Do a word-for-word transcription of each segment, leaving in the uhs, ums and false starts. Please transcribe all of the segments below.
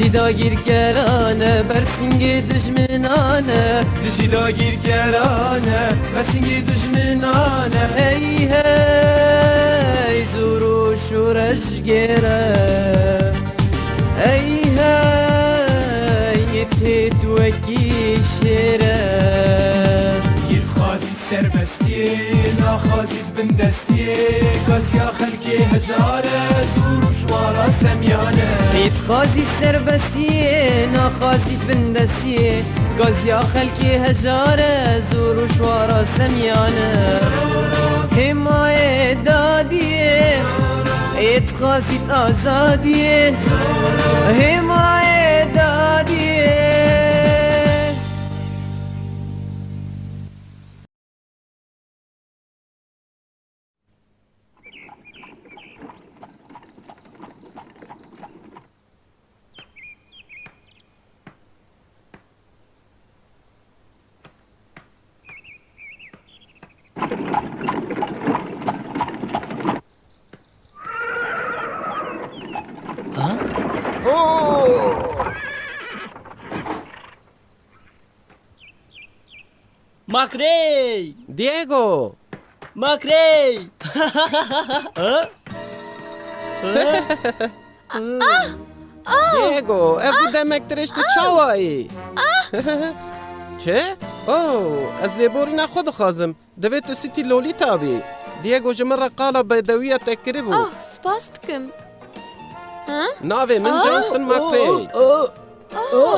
Dijî dagîrkeran e, bersingê dijminan e. Dijî dagîrkeran e, bersingê dijminan e. Hey hey, zor û şoreş gêr e. Hey hey, yê têt wekî şêr e. Yê dixwazî serbestiyê, naxwazî bindestiyê, gaziya xelkê hejar e, zor û şwara semyan e. Yê dixwazî serbestiyê, naxwazî bindestiyê, gaziya xelkê hejar e, zor û şwara semyan e. Hêmayê dadiyê, yê dixwazî azadiyê, hêmayê dadiyê. Ha? Oh! Makrey! Diego! Makrey! Ha? Ha? Diego, ev bû demek dirêj, tu çawa yî? Çi? Oh, ez lêborîna xwe dixwazim. Divê tu sitî Lolita bî. Diego ji min re qala bedewiya te kiribû. Oh, spas dikim. Ha? Navê min Ah. Johnston McRae.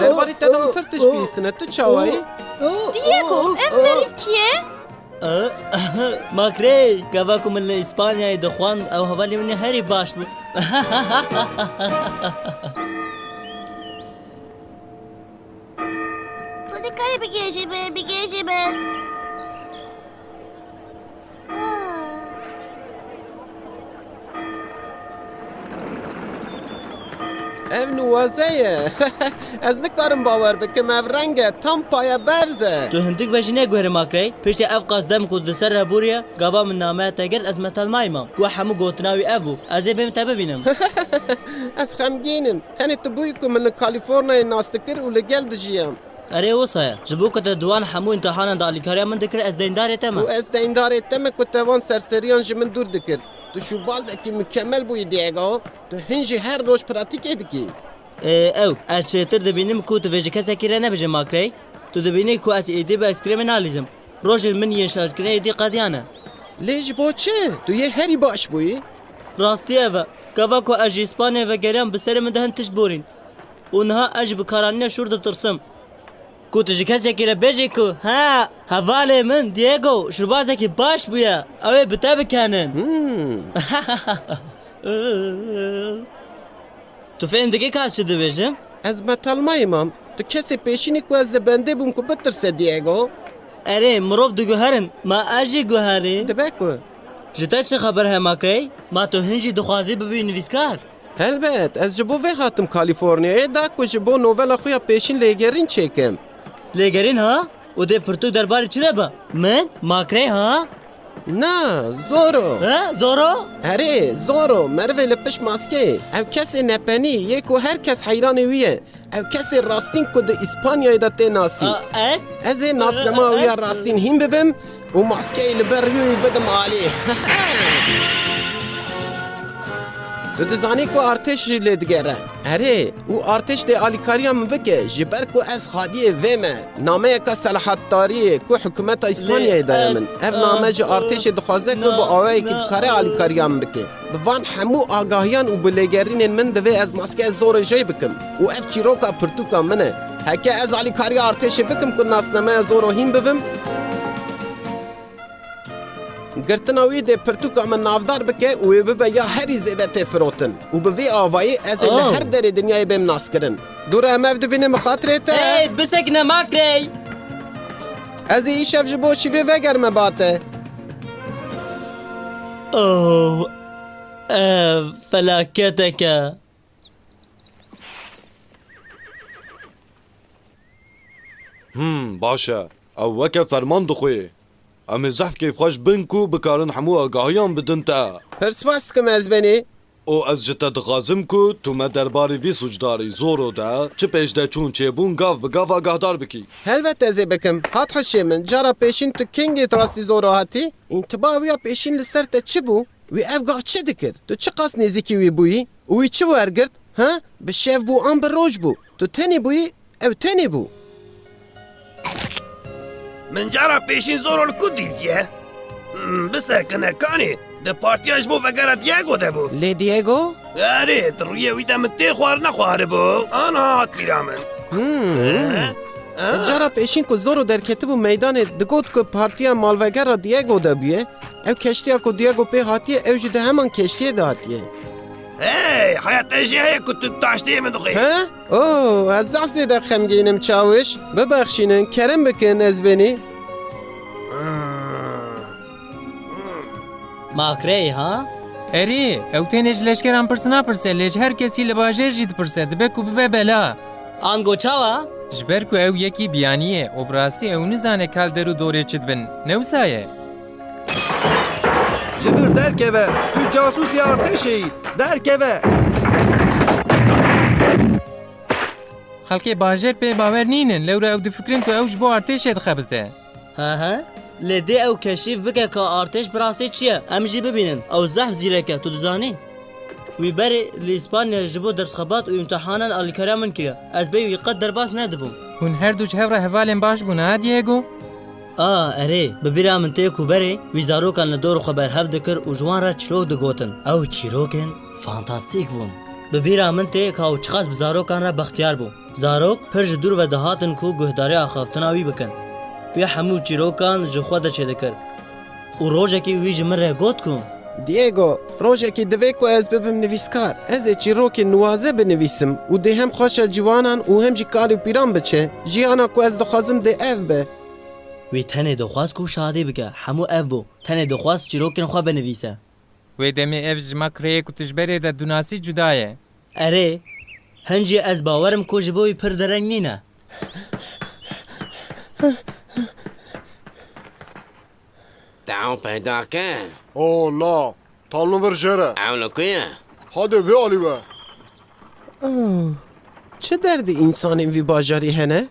Derbarê te de min pir tişt bihîstine. Tu çawa yî? Diego, ev meriv kî ye? Eh, McRae, gava ku min li Îspanyayê dixwand, ew hevalê min ê herî baş bû. Tu dikarî bigihîjî min, bigihîjî min. Ev nuwaze ye. Ez nikarim bawer bikim, ev reng e, tam paye berz e. Tu hindik be jî neguherî McRae. Piştî ev qas dem ku di ser re bûriye, gava min nameya te girt, ez metelmayî mam. Ku hemû gotina wî ev bû. Ez ê bêm te bibînim. Ez xemgîn im. Tenê tu bûyî ku min li Kalîforniyayê nas dikir û li gel dijiyam. Erê, wisa ye. Ji bo ku te di wan hemû îmtihanan de alîkariya min dikir, ez deyndarê te me. Û ez deyndarê te me ku te van serseriyan ji min dûr dikir. Tu şûbazekî mukemel bûyî, Diego. Tu hin jî her roj pratîkê dikî. Ê, ew, ez çêtir dibînim ku tu vê ji kesekî re nebêjî, McRae. Tu dibînî ku ez êdî bi ekstremê nalîzim. Rojên min yên şerkirinê êdî qediyane. Lê ji bo çi? Tu yê herî baş bûyî. Rastî ev e. Gava ku ez ji Îspanyayê vegeriyam, bi serê min de hin tişt borîn. Û niha ez jî bi karanîna şûr ditirsim. Ku tu ji kesekî re bêjî ku, ha, hevalê min Diego şûbazekî baş bûye, ew ê bi te bikenin. Hmm. Tu fêm dikî ka ez çi dibêjim? Ez metelmayî mam. Tu kesê pêşînî ku ez li bendê bûm ku bitirse, Diego. Erê, mirov diguherin, ma ez jî guherî? Dibe ku. Ji te çi xeber heye, McRae? Ma tu hin jî dixwazî bibî nivîskar? Helbet, ez ji bo vê hatim Kalîforniyayê, da ku ji bo novela xwe ya pêşîn lêgerîn çêkim. Lêgerîn ha? Û dê pirtûk derbarê çi de be? Min? McRae ha? Na, Zoro. He? Zoro? Erê, Zoro, merivê li pişt maskeyê. Ew kesê nepenî yê ku her kes heyranê wî ye. Ew kesê rastîn ku di Îspanyayê de tê nasîn. A, ez? Ez ê nasnama wî ya rastîn hîn bibim û maskeyê li ber rûyê wî bidim alî. Tu dizanî ku artêş jî lê digere. Erê, û artêş dê alîkariya min bike, ji ber ku ez xadiyê vê me. Nameyeka selahatdariyê ku hikûmeta Îspanyayê daye min. Ev name ji artêşê dixwaze ku bi awayekî dikare alîkariya min bike. Bi van hemû agahiyan û bi lêgerînên min divê ez maskeya Zoro jê bikim. Û ev çîroka pirtûka min e. Heke ez alîkariya artêşê bikim ku nasnameya Zoro hîn bibim, girtina wî dê pirtûka min navdar bike û wê bibe ya herî zêde tê firotin. Û bi vê avayî ez ê li Oh. her derê dinyayê bêm naskirin. Dûre em ev dibînin bi xatirê te. Hey, bisekine McRae! Ez ê îşev ji bo şîvê vegerime ba te. Oh, ev felaketek e. Hmm, baş e. Ew weke ferman dixwê. Em ê zehf kêfxweş bin ku bikarin hemû agahiyan bidin te. Pir spas dikim, Ezbenî. û ez ji te dixwazim ku tu me derbarê vî sûcdarî Zoro de çi pêşdeçûn çêbûn gav bi gav agahdar bikî. Helbet ez ê bikim. Hat hişê min, cara pêşîn tu kengê di rastî Zoro hatî? Întiba wî ya pêşîn li ser te çi bû? Wî ev gav çi dikir? Tu çiqas nêzîkî wî bûyî? Û wî çi wergirt? Ha? Bi şev bû an bi roj bû? Tu tenê bûyî? Ew tenê bû. Min cara pêşîn Zoro li ku dîtiye? Hmm, bisekine kanî. Di partiya ji bo vegera Diego de bû. Lê Diego? Erê, di rûyê wî de min tê xwarine xwaribû. Ana hat bîra min. Hmm. Eh? Ah. Cara pêşîn ku Zoro derketibû meydanê, digot ku partiya malvegera Diego de bûye. Ew keştiya ku Diego pê hatiye, ew jî di heman keştiyê de hatiye. Hey, heya te jî heye ku tu taştiyê min dixwî. He? Oh, ez zaf zêde xemgîn im, çawiş. Bibexşînin, kerem bikin, ez benî. Makreyê, ha? Erê, ew tenê ji leşkeran pirs napirse, lê ji her kesî li bajêr jî dipirse, dibe ku bibe bela. Ango çawa? Ji ber ku ew yekî biyanî ye û bi rastî ew nizane ka li der û dorê çi dibin. Ne wisa ye? Ji vir derkeve! Tu casûsê artêşê yî! Derkeve! Xelkê bajêr pê bawer nînin, lewra ew difikirin ku ew ji bo artêşê dixebite. He he. Lê dê ew keşîf bike ka artêş bi rastî çi ye, em jî bibînin. Ew zehf zîrek e, tu dizanî? Wî berê li Îspanya ji bo dersxebat û îmtihanan alîkariya min kiriye. Ez bê wî qet derbas nedibûm. Hûn her du ji hev re hevalên baş bûn, ha Diego? A, erê, bi bîra min tê ku berê wî zarokan li dor xwe berhev dikir û ji wan re çîrok digotin. Ew çîrokên fantastîk bûn. Bi bîra min tê ka ew çiqas bi zarokan re bextiyar bû. Zarok pir ji dûr ve dihatin ku guhdarî axaftina wî bikin. Wî hemû çîrokan ji xwe de çêdikir. Û rojekî wî ji min re got ku, Diego, rojekî divê ku ez bibim nivîskar. Ez ê çîrokên nuwaze binivîsim û dê hem xweşa ciwanan û hem jî kal û pîran biçe. Jiyana ku ez dixwazim dê ev be. Wî tenê dixwest ku şadî bike. Hemû ev bû. Tenê dixwest çîrokên xwe binivîse. Wê demê ev ji makreyê ku tu ji berê de dunasî cuda ye. Erê, hin jî ez bawer im ku ji bo wî pir dereng nîne. Te ew peyda kir? Oh, na. Tam li vir jêr e. Ew li ku ye? Hadê vê alî we. Oh, çi derdê însanên vî bajarî hene?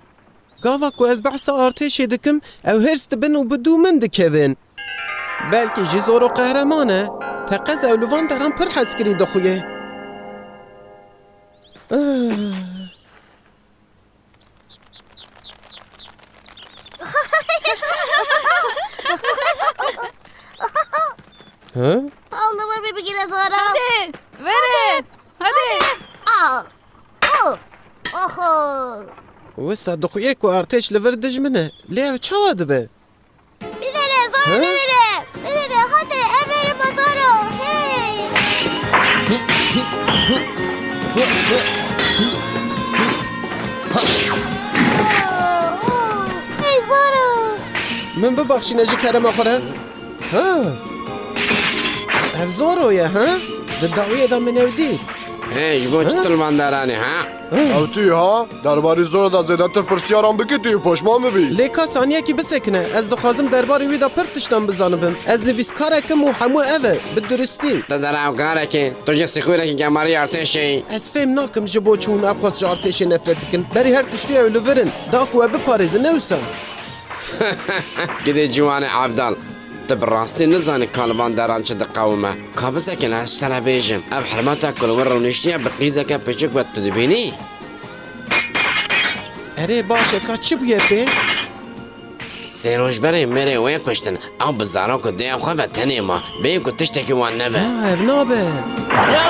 Gava ku ez behsa artêşê dikim, ew hêrs dibin û bi dû min dikevin. Belkî jî Zoro qehreman e. Teqez ew li van deran pir hezkirî dixuye. Ah. Hı? Tam li vir bigire Zoro. Hadi, verin. Hadi. Hadi. Aa. Oh! Oho! Wisa dixuye ku artêş li vir dijmin e. Lê ev çawa dibe? Binêre, Zoro, He? binêre! Binêre, hadi, em ê li Zoro! Hey! Oh, oh, hey, Zoro! Min bibexşîne ji kerema xwe re. Ha. Ev Zoro ye, ha? Di dawiyê de min ew dît. Hey, ji bo çi Ha? tu li van deranê, ha? Ha. Ew tu yî, ha? Derbarê Zoro de zêdetir pirsiyaran bikî, tu yî poşman bibî. Lê ka saniyekî bisekine, ez dixwazim derbarê wî de pir tiştan bizanibim. Ez nivîskarek im û hemû ev e, bi duristî. Tu derawkarekî, tu jî sîxûrekî gemarî artêşê yî. Ez fêm nakim ji bo çi hûn ewqas ji artêşê nefret dikin. Berî her tiştî ew li vir in. Da ku we biparêzin, ne wisa? Gidê ciwanê Evdal. Tu bi rastî nizanî ka li van deran çi diqewime. Ka bisekin ez ji te re bêjim. Ev hermata ku li wir rûniştiye bi qîzeke piçûk be tu dibînî? Erê baş e, ka çi bûye pê? Sê roj berê mêrê wê kuştin. Ew bi zarok û dêya xwe ve tenê ma. Bêyî ku tiştekî wan nebe. Na, ev nabe. Ya!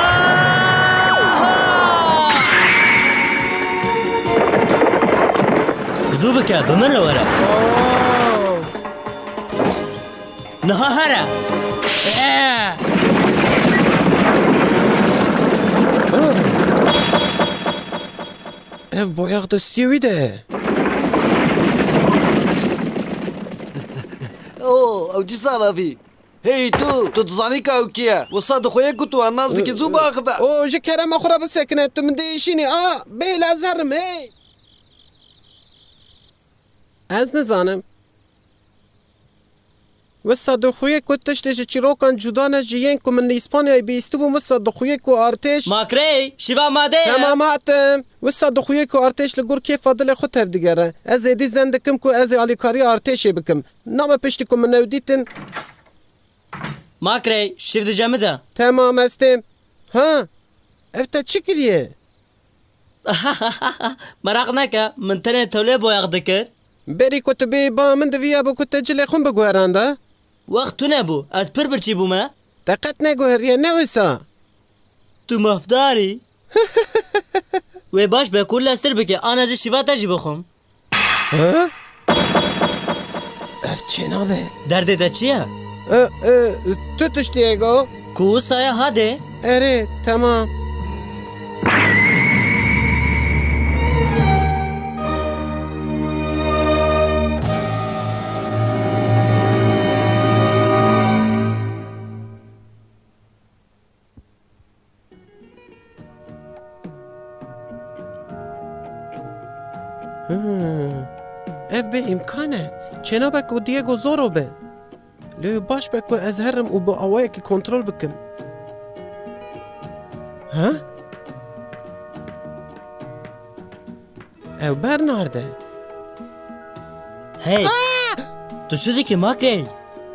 Zû bike, bi min re were. Oh! Niha here. Eh! Ev boyax destiyê wî de ye. Oh, ew dîsa rabî. Hey tu, tu dizanî ka ew kî ye? Wisa dixuye ku tu wan nas dikî, zû biaxive. O, ji kerema xwe re bisekine, tu min diêşînî. A, bêhla zer im, hey. Ez nizanim. Wisa dixuye ku tiştê ji çîrokan cuda ne, ji yên ku min li Îspanyayê bihîstibûm, wisa dixuye ku artêş Makrey, şiva madê ye. Temam, hatim. Wisa dixuye ku artêş li gor kêfa dilê xwe tevdigere. Ez êdî zen dikim ku ez ê alîkariya artêşê bikim. Nabe piştî ku min ew dîtin. Makrey, şiv di cemi de. Temam, ez têm. Ha? Ev te çi kiriye? Meraq neke, min tenê tewlê boyax dikir. Berî ku tu bêyî ba min, diviyabû ku te cilê xwe biguheranda. Wext tune bû, ez pir birçî bûme. Te qet neguheriye, ne wisa? Tu mafdar î. Wê baş be, ku lestir bike, an ez ê şîva te jî bixwim. Ha? Ev çênabe. Derdê te çi ye? E, e, tu tiştê go? Ku wisa ye, hadê. Erê, temam. Hmm. Ev bê îmkan e. Çênabe ku Diego Zoro be. Lê baş be ku ez herim û bi awayekî kontrol bikim. Ha? Ew Bernard e. Hey! Ah! Tu çi dikî, Makey?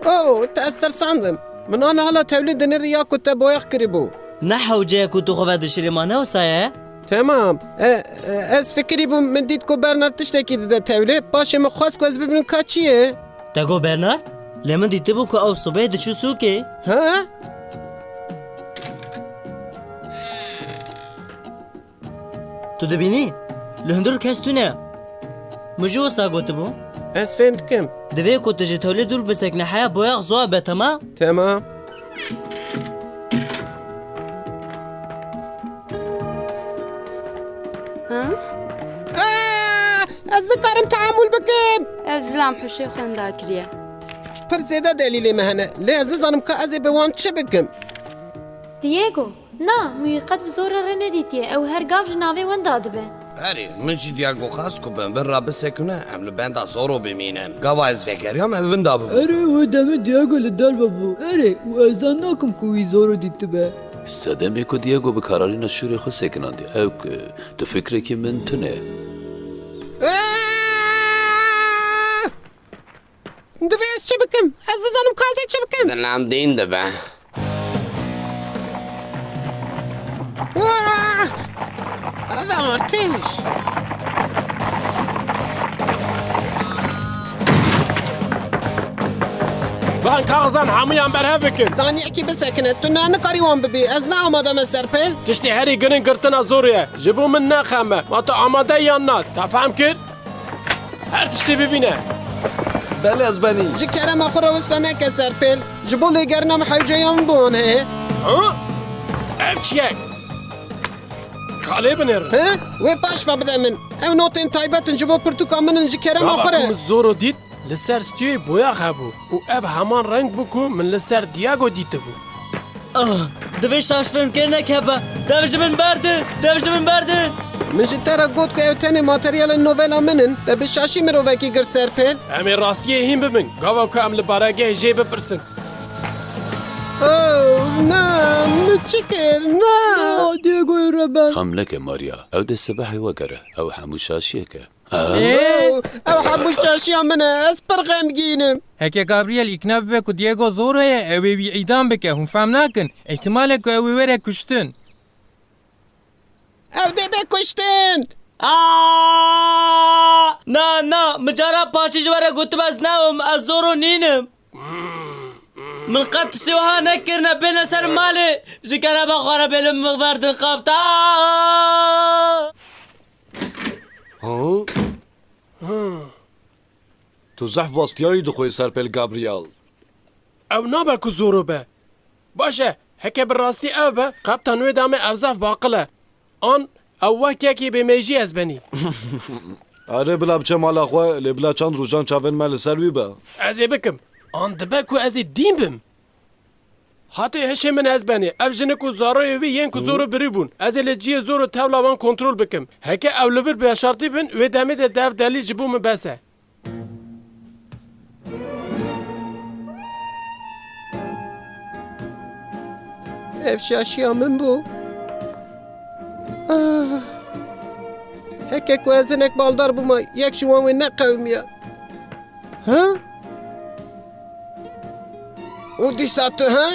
Oh, te ez tersandim. Min ana hala tewlê dinêrî ya ku te boyax kirîbû. Ne hewce ye ku tu xwe vedişirî, ma ne wisa ye? Temam. E, e, ez fikirî bûm, min dît ku Bernard tiştekî dide tewlê. Paşê min xwest ku ez bibînim ka çi ye. Te got Bernard? Lê min dîtibû ku ew sibê diçû sûkê. Ha? Tu dibînî? Li hundir kes tune. Min jî wisa gotibû. Ez fêm dikim. Divê ku tu ji tewlê dûr bisekine heya boyax ziwa be, temam? Temam. Ha? Aa, ez nikarim tehamûl bikim. Ev zilam huşê xwe wenda kiriye. Pir zêde delîlê me hene. Lê ez nizanim ka ez ê bi wan çi bikim. Diego. Na, min wî qet bi zor re nedîtiye. Ew her gav ji navê winda dibe. Erê, min jî Diego xwest ku bin bin re bisekine, em li benda Zoro bimînin. Gava ez vegeriyam, ew winda bibû. Erê, wê demê Diego li derve bû. Erê, û ez zan nakim ku wî Zoro dîtibe. Sedemê ku Diego bi kararîna şûrê xwe sekinandiye, ew ku tu fikrekî min tune. Aa! Divê ez çi bikim? Ez nizanim ka ez ê çi bikim. Zilam dîn dibe. Ah! Ev artêş. Van kaxizan hemûyan berhev bikin. Saniyekî bisekine. Tu ne nikarî wan bibî. Ez ne amade me serpêl. Tiştê herî giring girtina Zoro ye. Ji bo min ne xem e. Ma tu amade yan na? Te fehm kir? Her tiştê bibîne. Belê ez benî. Ji kerema xwe re wisa neke serpêl. Ji bo lêgerina min hewceya min bi wan heye. Ha? Ev çi ye? Kalê binêrin. He? Wê paşve bide min. Ew notên taybet in, ji bo pirtûka min in, ji kerema xwe re. Gava ku min Zoro dît, li ser stûyê boyax hebû û ev heman reng bû ku min li ser Diego dîtibû. Ah, divê şaş fêmkirine keve. Dev ji min berdin, dev ji min berdin. Min ji te re got ku ew tenê materyalên novela min in. Te bi şaşî mirovekî girt serpêl. Em ê rastiyê hîn bibin. Gava ku em li baregehê jê bipirsin. Oh, na, min çi kir? Na! Na, Diegoyê reben. Xem neke Maria. Ew dê sibehê wegere. Ew hemû şaşiyek e. Ê? Ew hemû şaşiya min e, ez pir xemgîn im. Heke Gabriel îkna bibe ku Diego Zoro ye, ew ê wî îdam bike, hûn fehm nakin. Îhtimal e ku ew ê were kuştin. Ew dê be kuştin! Aa! Na, na, min cara paşî ji we re gotibe ez newim, ez Zoro nînim. Min qet tiştê wiha nekirine, bêne ser malê, ji kerema xwe re bêne min verdin qapta. Ha? Tu zehf wastiyayî dixwê serpêl Gabriel. Ew nabe ku Zoro be. Baş e, heke bi rastî ew be, qeptan wê demê ew zehf baqil e. An ew wek yekê bêmêjî ez benî. Erê bila biçe mala xwe, lê bila çend rojan çavên me li ser wî be. Ez ê bikim. An dibe ku ez ê dîn bim. Hatê hişê min ez benê. Ev jinik û zaroyê wî yên ku Zoro birî bûn. Ez ê li cihê Zoro tevla wan kontrol bikim. Heke ew li vir veşartî bin, wê demê de dev delîl ji bo min bes e. Ev şaşiya min bû. Ah. Heke ku ez hinek baldar bûma, yek ji wan wê neqewimiya. Ha? Û dîsa tu, ha?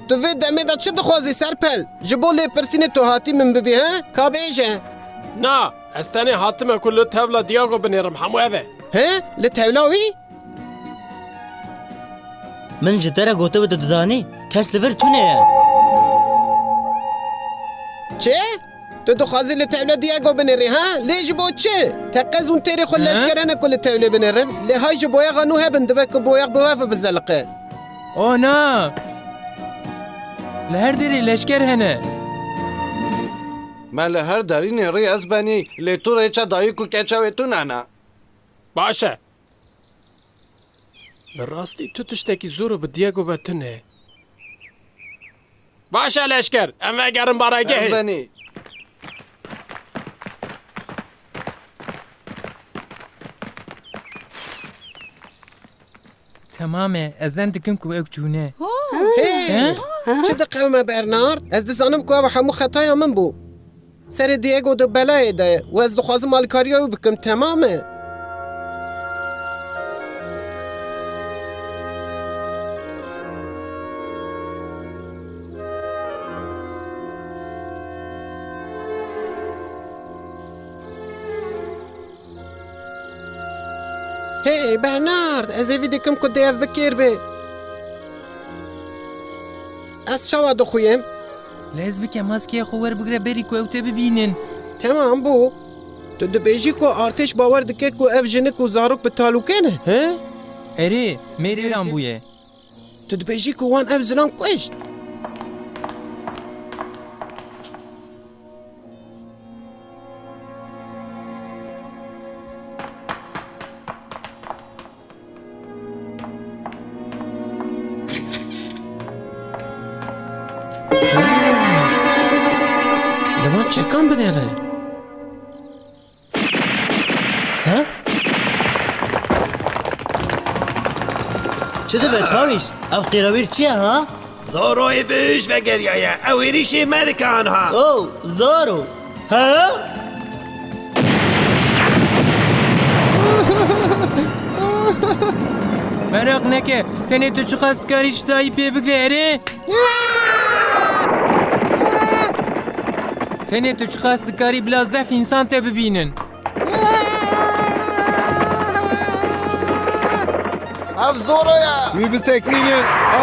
Tu vê demê de çi dixwazî, Serpel? Ji bo lêpirsînê tu hatî min bibî, ha? Ka bêje. Na, ez tenê hatime ku li tevla Diago binêrim, hemû ev e. He? Li tevla wî? Min ji te re gotibû, tu dizanî, kes li vir tune ye. Çi? Tu dixwazî li tevla Diego binêrî, ha? Lê ji bo çi? Teqez û têrê xwe He? leşker hene ku li tevlê binêrin. Lê hay ji boyaxa nû hebin, dibe ku boyax bi we ve bizeliqe. O na! Li her derê leşker hene. Me li her derî nêrî, ez benî, lê tu rêça dayik û keça wê tune ne. Baş e. Bi rastî tu tiştekî zor û bi Diego ve tune. Baş e leşker, em vegerin baregehê. Ez benî. Temam e, ez zen dikim ku ew çûne. Hey! He? Çi diqewime Bernard? Ez dizanim ku ev hemû xetaya min bû. Serê Diego di belayê de ye û ez dixwazim alîkariya wî bikim, temam e? Hey, Bernard, ez ê vî dikim ku dê ev bi kêr bê. Ez çawa dixuyêm? Lez bike, maskeya xwe werbigre berî ku ew te bibînin. Temam bû. Tu dibêjî ku artêş bawer dike ku ev jinik û zarok bi talûke ne, he? Erê, mêrê wan bûye. Tu dibêjî ku wan ev zilam kuşt? Li van çekan binêre. Ha? Çi dibe çawîş? Ev qîrewîr çi ye ha? Zoroyê biş vegeriyaye. Ew êrîşê me dike anha. Oh, Zoro. Ha? Meraq neke, tenê tu çiqas dikarî şitayî pê bigre erê? Tenê tu çiqas dikarî bila zehf însan te bibînin? Ev Zoro ye! Wî bisekînin! Aa!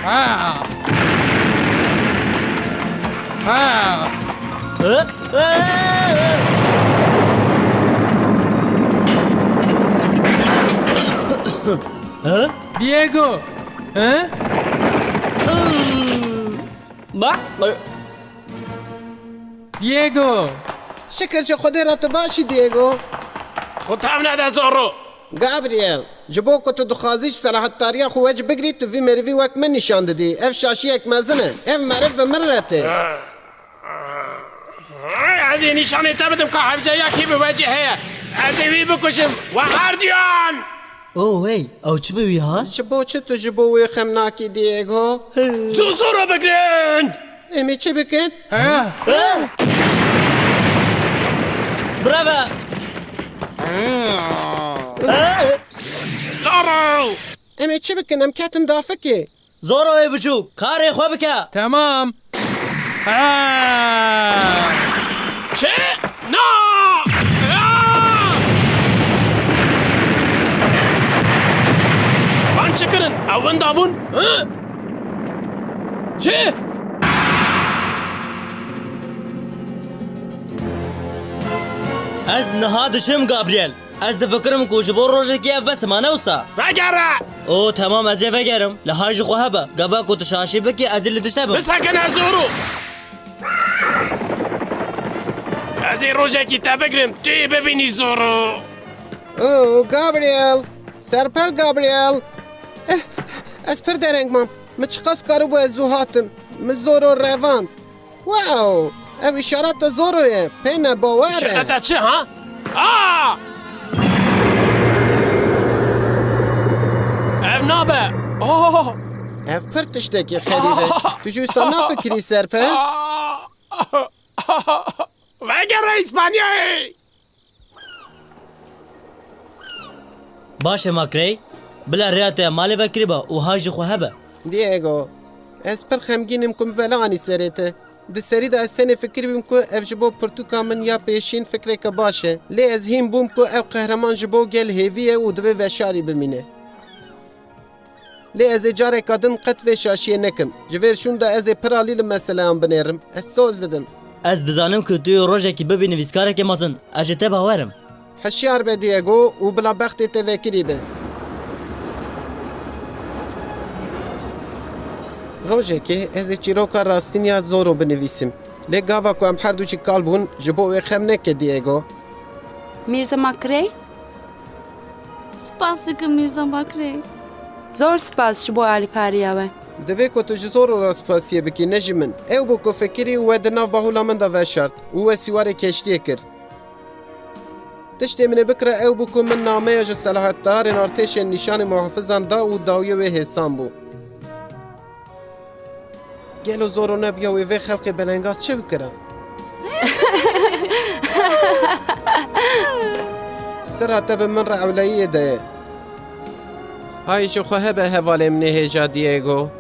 Aa! Aa! Aa! Hı? Hı? Diego! Hı? Bak. Diego! Şikir ji Xwedê re tu baş î, Diego. Xwe tev nede Zoro! Gabriel, ji bo ku tu dixwazî ji selahettariya xwe wec bigirî, tu vî merivî wek min nîşan didî. Ev şaşiyek mezin e. Ev meriv bi min re tê. Ez ê nîşanê te bidim ka hevceya kî bi we cî heye. Ez ê wî bikujim. We herduyan! Oh, wey, ew çi bi wî hat? Ji bo çi tu ji bo wê xem nakî, Diego? Zû Zoro bigirin! Em ê çi bikin? Ha? Bravo! Zoro! Em ê çi bikin? Em ketin dafikê. Zoroyê biçûk, karê xwe bike. Temam. Ha! Çi? Na! Ya! Wan çi kirin? Ew winda bûn? Hı? Çi? Ez niha diçim, Gabriel. Ez difikirim ku ji bo rojekê ev bes e, ma ne wisa? Vegere! O, temam, ez ê vegerim. Lê hay ji xwe hebe. Gava ku tu şaşî bikî, ez ê li dişte bim. Bisekine Zoro! Ez ê rojekî te bigirim, tu yê bibînî Zoro! O, Gabriel! Serpel Gabriel! Eh, ez pir dereng mam. Min çiqas karibû ez zû hatim. Min Zoro revand. Wow! Ev îşareta Zoro ye. Pê ne bawer e. Îşareta çi, ha? Aa! Ev nabe. Oh! Ev pir tiştekî xerîb e. Tu jî wisa nafikirî, Serpe? Aa! Vegere Îspanyayê! Baş e, Makrey. Bila rêya te ya malê vekirîba û hay ji xwe hebe. Diego, ez pir xemgîn im ku min bela anî serê te. Di serî de ez tenê fikirî bûm ku ev ji bo pirtûka min ya pêşîn fikreke baş e. Lê ez hîn bûm ku ev qehreman ji bo gel hêvî ye û divê veşarî bimîne. Lê ez ê careka din qet vê şaşiyê nekim. Ji vê şûn de ez ê pir alî li meseleyan binêrim. Ez soz didim. Ez dizanim ku tu yê rojekî bibî nivîskarekê mezin. Ez ji te bawer im. Hişyar be, Diego, û bila bextê te vekirî be. Rojekê ez ê çîroka rastîn ya Zoro binivîsim. Lê gava ku em her du jî kal bûn, ji bo wê xem neke, Diego. Mîrza Makrey? Spas dikim, Mîrza Makrey. Zor spas ji bo alîkariya we. Divê ku tu ji Zoro re spasiyê bikî, ne ji min. Ew bû ku fikirî û we di nav bahûla min de veşart û we sîwarê keştiyê kir. Tiştê min ê bikira ew bû ku min nameya ji selahetdarên artêşên nîşanê muhafizan da û dawiyê wê hêsan bû. Gelo Zoro nebiya wê vê xelkê belengaz çi bikira? Sira te bi min re ewleyiyê de ye. Hay ji xwe hebe hevalê min ê hêja, Diego.